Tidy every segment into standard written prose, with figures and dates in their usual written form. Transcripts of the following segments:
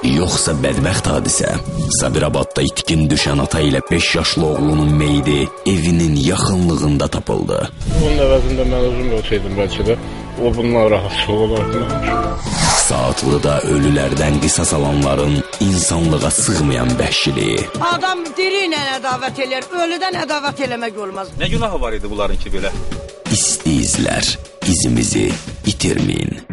Yoxsa bədbəxt hadisə? Sabirabadda itkin düşən ata ilə 5 yaşlı oğlunun meyidi evinin yaxınlığında tapıldı. Bunun əvəzində mən özüm ölsəydim bəlkə də, o bundan rahatsız olardı. Saatlıda ölülərdən qisas alanların insanlığa sığmayan vəhşiliyi. Adam diri ilə ədavət eləyər, ölüdən ədavət eləmək olmaz. Nə günahı var idi bunların ki belə? İsti izlər, izimizi itirməyin.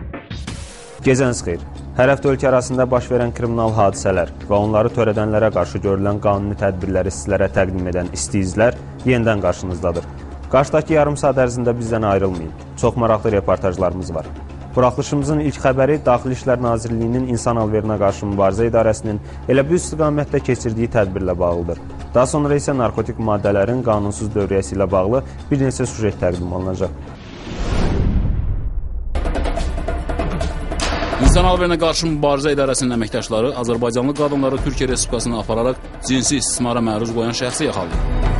Gecəniz xeyir. Hər həftə ölkə arasında baş verən kriminal hadisələr və onları törədənlərə qarşı görülən qanuni tədbirləri sizlərə təqdim edən İsti İzlər yenidən qarşınızdadır. Qarşıdakı yarım saat ərzində bizdən ayrılmayın. Çox maraqlı reportajlarımız var. Buraxılışımızın ilk xəbəri Daxili İşlər Nazirliyinin İnsan Alverinə qarşı mübarizə idarəsinin elə bu istiqamətdə keçirdiyi tədbirlə bağlıdır. Daha sonra isə narkotik maddələrin qanunsuz dövriyyəsi ilə bağlı bir neçə süjet təqdim olunacaq. İnsan Alverinə qarşı mübarizə idarəsinin əməkdaşları Azərbaycanlı qadınları Türkiyə Respublikasına apararaq cinsi istismara məruz qoyan şəxsi yaxalayıb.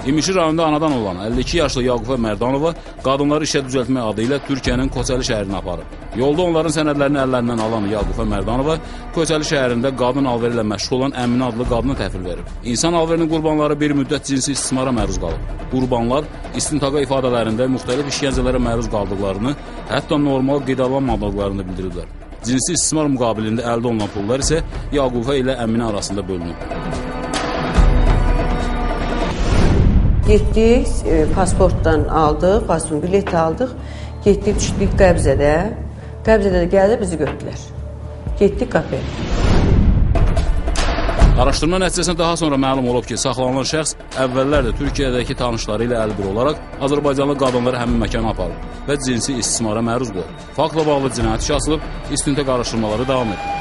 İmişli rayonunda anadan olan 52 yaşlı Yaqufə Mərdanova qadınları işə düzəltmək adı ilə Türkiyənin Koçəli şəhərinə aparıb. Yolda onların sənədlərini əllərindən alan Yaqufə Mərdanova Koçəli şəhərində qadın alveri ilə məşğul olan Əminə adlı qadına təhvil verib. İnsan alverinin qurbanları bir müddət cinsi istismara məruz qalıb. Qurbanlar istintaqa ifadələrində müxtəlif işgəncələrə məruz qaldıqlarını, hətta normal qidalanmadıqlarını bildiriblər. Cinsi istismar müqabilində əldə olunan pullar isə Yaqufə ilə Əminə arasında bölünüb. Getdik, pasportdan aldıq, pasportun bilet aldıq. Getdik, düşdük Qəbzədə. Qəbzədə də gəldi, bizi götürdülər. Getdik qapıya. Araşdırma nəticəsində daha sonra məlum olub ki, saxlanılan şəxs əvvəllər də Türkiyədəki tanışları ilə əlbir olaraq Azərbaycanlı qadınları həmin məkana aparıb və cinsi istismara məruz qoyub. Faktla bağlı cinayət işi açılıb, istintaq araşdırmaları davam edir.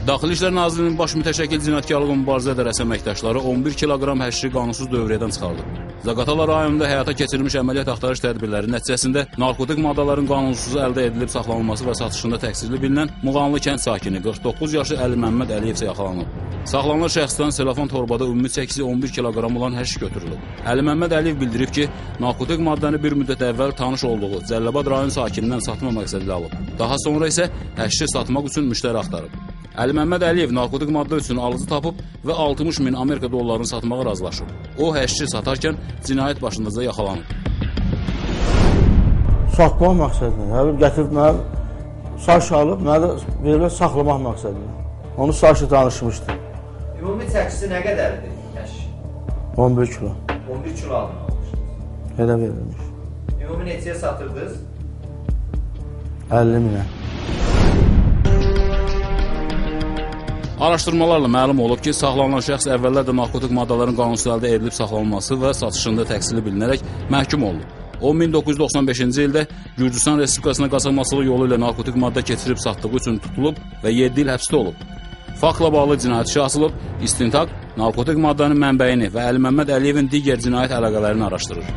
Daxili İşlər Nazirliyinin baş mütəşəkkil cinayətkarlıqla mübarizə idarəsi əməkdaşları 11 kiloqram həşişi qanunsuz dövriyyədən çıxardı. Zaqatala rayonunda həyata keçirilmiş əməliyyat axtarış tədbirləri nəticəsində narkotik maddələrin qanunsuz əldə edilib saxlanılması və satışında təqsirli bilinən Muğanlı kənd sakini 49 yaşlı Əli Məmməd Əliyev isə yaxalanıb. Saxlanılan şəxsdən selofan torbada ümumi çəkisi 11 kiloqram olan həşiş götürülüb. Əli Məmməd Əliyev bildirib ki, narkotik maddəni bir müddət əvvəl tanış olduğu Cəllabad rayon sakinindən satma məqsədi ilə alıb. Daha sonra isə həşişi satmaq üçün müştəri axtarıb. Əli Məmməd Əliyev narkotik maddə üçün alıcı tapıb və 60 min Amerika dollarını satmağa razılaşıb. O, həşişi satarkən cinayət başındaca yaxalanıb. Satmaq məqsədində, gətirib mənə Saşa alıb, mənə də verirlər saxlamaq məqsədində. Onu Saşa danışmışdı. Ümumi çəkisi nə qədərdir həşiş? 11 kilo. 11 kilo almışdınız? Elə verilmiş. Ümumi neçəyə satırdınız? 50 minə. Araşdırmalarla məlum olub ki, saxlanılan şəxs əvvəllər də narkotik maddələrin qanunsuz əldə edilib saxlanılması və satışında təqsirli bilinərək məhkum olunub. O, 1995-ci ildə Gürcüstan Respublikasına qaçaqmalçılıq yolu ilə narkotik maddə keçirib satdığı üçün tutulub və 7 il həbsdə olub. Faktla bağlı cinayət işi açılıb, istintaq narkotik maddənin mənbəyini və Əli Məmməd Əliyevin digər cinayət əlaqələrini araşdırır.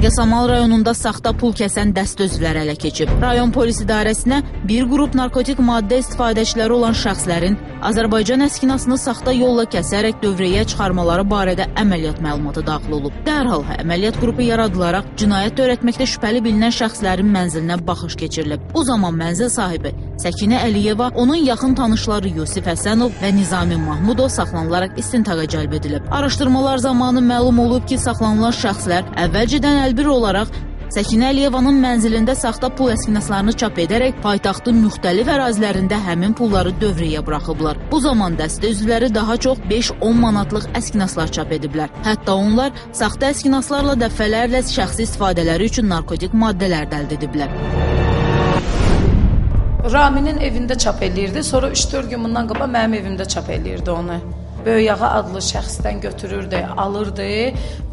Yasamal rayonunda saxta pul kəsən dəstə üzvləri ələ keçib. Rayon polis idarəsinə bir qrup narkotik maddə istifadəçiləri olan şəxslərin Azərbaycan əskinasını saxta yolla kəsərək dövriyyəyə çıxarmaları barədə əməliyyat məlumatı daxil olub. Dərhal əməliyyat qrupu yaradılaraq cinayət törətməkdə şübhəli bilinən şəxslərin mənzilinə baxış keçirilib. Bu zaman mənzil sahibi Səkinə Əliyeva, onun yaxın tanışları Yusif Həsənov və Nizami Mahmudov saxlanılaraq istintaqa cəlb edilib. Araşdırmalar zamanı məlum olub ki, saxlanılan şəxslər əvvəlcədən əlbir olaraq Səkinə Əliyevanın mənzilində saxta pul əskinaslarını çap edərək paytaxtın müxtəlif ərazilərində həmin pulları dövriyyəyə buraxıblar. Bu zaman dəstə üzvləri daha çox 5-10 manatlıq əskinaslar çap ediblər. Hətta onlar saxta əskinaslarla dəfələrlə şəxsi istifadələri üçün narkotik maddələr də əldə ediblər. Raminin evində çap eləyirdi, sonra 3-4 gün bundan qabaq mənim evimdə çap eləyirdi onu. Böyüyağa adlı şəxsdən götürürdü, alırdı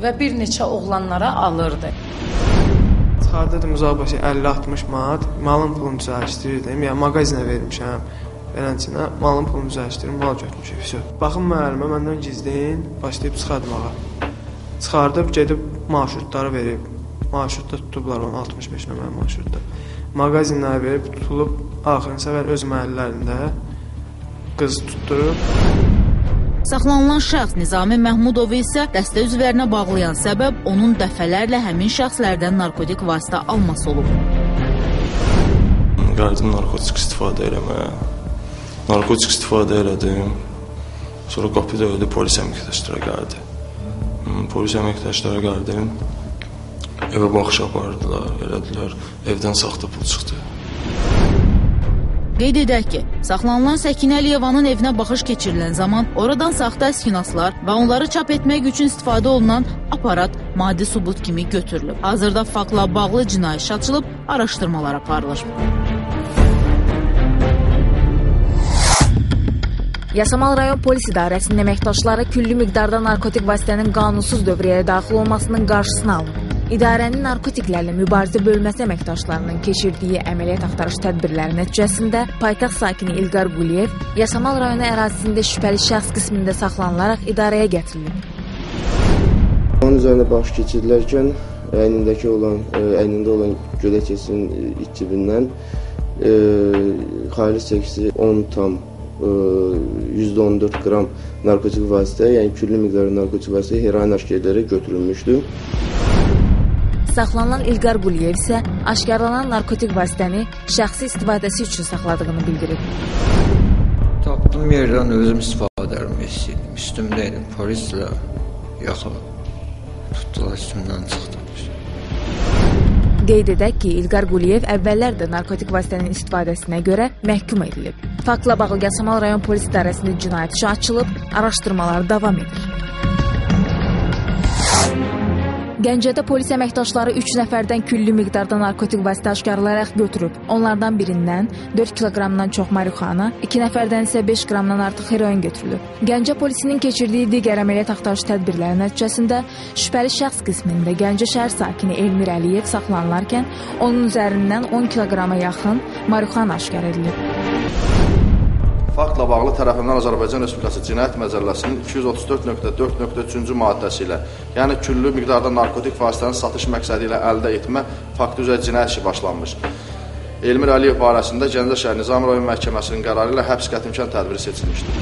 və bir neçə oğlanlara alırdı. Çıxardırdım uzaq başı 50-60 manat, malın pulunu düzəlişdirirdim, yəni mağazinə vermişəm, beləncə malın pulunu düzəlişdirirdim, mal götürmüşəm. Baxın müəllimə məndən gizlin başlayıb çıxartmağa. Çıxardıb gedib marşrutları verib, marşrutda tutublar onu 65 nömrə marşrutda. Mağazinlərə verib tutulub axırıncı səfər öz məhəllələrində qız tutdurub. Saxlanılan şəxs Nizami Məhmudovu isə dəstə üzvlərinə bağlayan səbəb onun dəfələrlə həmin şəxslərdən narkotik vasitə alması olub. Gəldim narkotik istifadə eləməyə. Narkotik istifadə elədim. Sonra qapı döyüldü, polis əməkdaşlara gəldi. Polis əməkdaşlara gəldim. Evə baxış apardılar, elədilər. Evdən saxta pul çıxdı. Qeyd edək ki, saxlanılan Səkinə Əliyevanın evinə baxış keçirilən zaman oradan saxta əskinaslar və onları çap etmək üçün istifadə olunan aparat maddi sübut kimi götürülüb. Hazırda faktla bağlı cinayət işi açılıb, araşdırmalar aparılır. Yasamal rayon polis idarəsinin əməkdaşları küllü miqdarda narkotik vasitənin qanunsuz dövriyyəyə daxil olmasının qarşısını alıb. İdarənin narkotiklərlə mübarizə bölməsi əməkdaşlarının keçirdiyi əməliyyat axtarış tədbirləri nəticəsində paytaxt sakini İlqar Quliyev Yasamal rayonu ərazisində şübhəli şəxs qismində saxlanılaraq idarəyə gətirilib. Onun üzərində baş keçirilərkən əynində olan gödəkçəsinin iç cibindən xalis çəkisi 10,14 qram narkotik vasitə, yəni küllü miqdarı narkotik vasitə heroin aşkar edərək götürülmüşdü. Saxlanılan İlqar Quliyev isə aşkarlanan narkotik vasitəni şəxsi istifadəsi üçün saxladığını bildirib. Tapdım yerdən özüm istifadə etmək istəyirdim. Üstümdəydim, polislə yaxaladı. Tutdular, üstümdən çıxdı. Qeyd edək ki, İlqar Quliyev əvvəllər də narkotik vasitənin istifadəsinə görə məhkum edilib. Faktla bağlı Yasamal rayon polis idarəsində cinayət işi açılıb, araşdırmalar davam edir. Gəncədə polis əməkdaşları 3 nəfərdən küllü miqdarda narkotik vasitə aşkarlaraq götürüb. Onlardan birindən 4 kiloqramdan çox marixuana, 2 nəfərdən isə 5 qramdan artıq heroin götürülüb. Gəncə polisinin keçirdiyi digər əməliyyat axtarış tədbirləri nəticəsində şübhəli şəxs qismində Gəncə şəhər sakini Elmir Əliyev saxlanılarkən onun üzərindən 10 kiloqrama yaxın marixuana aşkar edilib. Faktla bağlı tərəfindən Azərbaycan Respublikası Cinayət Məcəlləsinin 234.4.3-cü maddəsi ilə, yəni küllü miqdarda narkotik vasitənin satış məqsədi ilə əldə etmə faktı üzrə cinayət işi başlanmış. Elmir Əliyev barəsində Gəncə şəhər Nizami rayon Məhkəməsinin qərarı ilə həbs qətimkan tədbiri seçilmişdir.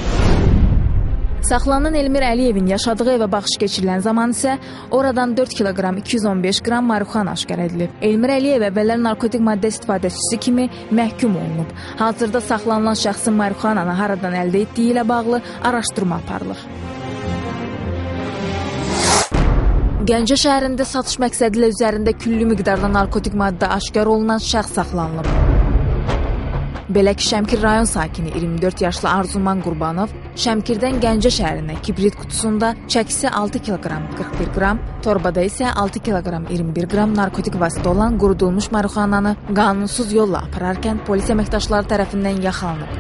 Saxlanılan Elmir Əliyevin yaşadığı evə baxış keçirilən zaman isə oradan 4 kiloqram 215 qram marixuana aşkar edilib. Elmir Əliyev əvvəllər narkotik maddə istifadəçisi kimi məhkum olunub. Hazırda saxlanılan şəxsin marixuananı haradan əldə etdiyi ilə bağlı araşdırma aparılır. Gəncə şəhərində satış məqsədi ilə üzərində küllü miqdarda narkotik maddə aşkar olunan şəxs saxlanılıb. Belə ki, Şəmkir rayon sakini 24 yaşlı Arzuman Qurbanov Şəmkirdən Gəncə şəhərinə kibrit qutusunda çəkisi 6 kiloqram 41 qram, torbada isə 6 kiloqram 21 qram narkotik vasitə olan qurudulmuş marixuananı qanunsuz yolla apararkən polis əməkdaşları tərəfindən yaxalanıb.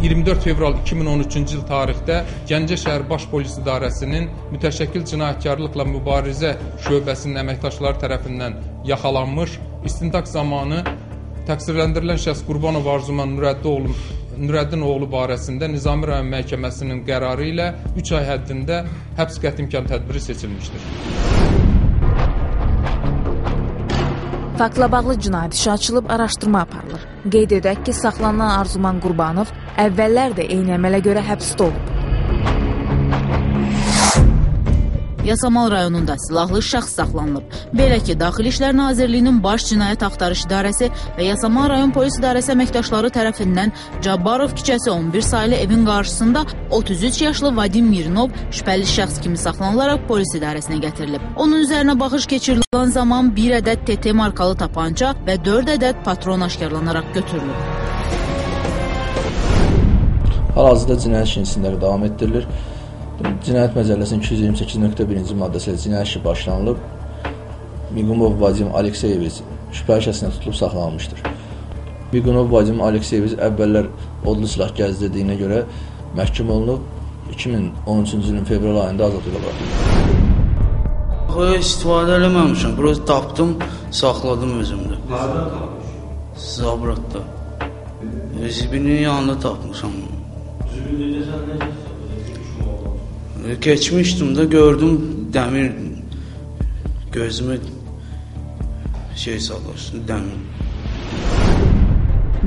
...24 fevral 2013-cü il tarixdə Gəncə şəhər Baş Polis İdarəsinin mütəşəkkil cinayətkarlıqla mübarizə şöbəsinin əməkdaşları tərəfindən yaxalanmış, istintaq zamanı təqsirləndirilən şəxs Qurbanov Arzuman Nurəddin oğlu barəsində Nizami rayon Məhkəməsinin qərarı ilə 3 ay həddində həbs qətimkan tədbiri seçilmişdir. Faktla bağlı cinayət işi açılıb, araşdırma aparılır. Qeyd edək ki, saxlanılan Arzuman Qurbanov əvvəllər də eyni əmələ görə həbsdə olub. Yasamal rayonunda silahlı şəxs saxlanılıb. Belə ki, Daxili İşlər Nazirliyinin Baş Cinayət Axtarış İdarəsi və Yasamal rayon polis idarəsi əməkdaşları tərəfindən Cabbarov küçəsi 11 saylı evin qarşısında 33 yaşlı Vadim Mirinov şübhəli şəxs kimi saxlanılaraq polis idarəsinə gətirilib. Onun üzərinə baxış keçirilən zaman 1 ədəd TT markalı tapança və 4 ədəd patron aşkarlanaraq götürülüb. Hal-hazırda cinayət işinin isinləri davam etdirilir. Cinayət Məcəlləsinin 228.1-ci maddəsi ilə cinayət işi başlanılıb. Miqumov Vadim Alekseyeviç şübhəli şəxsinə tutulub saxlanılmışdır. Miqumov Vadim Alekseyeviç əvvəllər odlu silah gəzdirdiyinə görə məhkum olunub. 2013-cü ilin fevral ayında azadlığa buraxılıb. İstifadə eləməmişəm. Biraz tapdım, saxladım özümdə. Hardan tapmış? Zabratda. Zibinin yanında tapmışam. Zibin necə sən necə? Keçmişdim də gördüm dəmir gözümü şey salır, dəmir.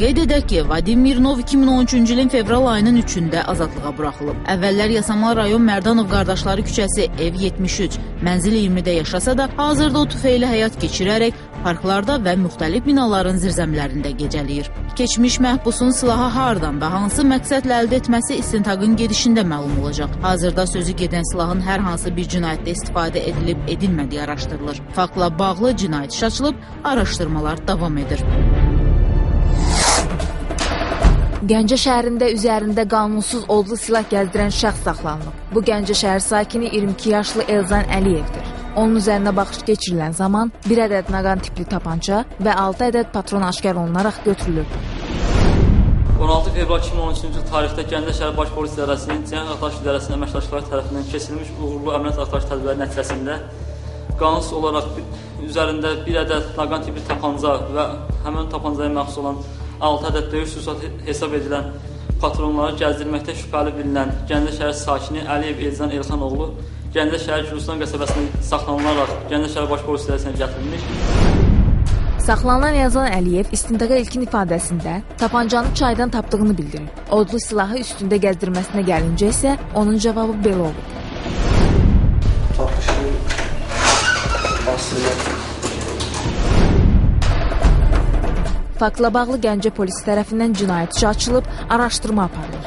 Qeyd edək ki, Vadim Mirnov 2013-cü ilin fevral ayının 3-ündə azadlığa buraxılıb. Əvvəllər Yasamal rayon Mərdanov qardaşları küçəsi ev 73, mənzil 20-də yaşasa da, hazırda o tüfəkli həyat keçirərək parklarda və müxtəlif binaların zirzəmilərində gecələyir. Keçmiş məhbusun silahı hardan və hansı məqsədlə əldə etməsi istintaqın gedişində məlum olacaq. Hazırda sözü gedən silahın hər hansı bir cinayətdə istifadə edilib edilmədiyi araşdırılır. Faktla bağlı cinayət işi açılıb, araşdırmalar davam edir. Gəncə şəhərində üzərində qanunsuz odlu silah gəzdirən şəxs saxlanılıb. Bu Gəncə şəhər sakini 22 yaşlı Elzan Əliyevdir. Onun üzərinə baxış keçirilən zaman bir ədəd naqan tipli tapança və 6 ədəd patron aşkar olunaraq götürülüb. 16 fevral 2013-cü il tarixdə Gəncə şəhər Baş Polis İdarəsinin Cinayət Axtarış İdarəsinin əməkdaşları tərəfindən keçirilmiş uğurlu əməliyyat axtarış tədbirləri nəticəsində qanunsuz olaraq üzərində bir ədəd naqan tipli tapanca və həmin tapancaya məxsus olan 6 ədəd döyüş sursatı hesab edilən patronları gəzdirməkdə şübhəli bilinən Gəncə şəhər sakini Əliyev Elzan Elxanoğlu Gəncə şəhər Gülüstan qəsəbəsində saxlanılaraq Gəncə şəhər Baş Polis İdarəsinə gətirilmiş. Saxlanılan Elzan Əliyev istintaqa ilkin ifadəsində tapancanı çaydan tapdığını bildirib. Odlu silahı üstündə gəzdirməsinə gəlincə isə onun cavabı belə olub. Tapışdı, basılır. Faktla bağlı Gəncə polisi tərəfindən cinayət işi açılıb, araşdırma aparılır.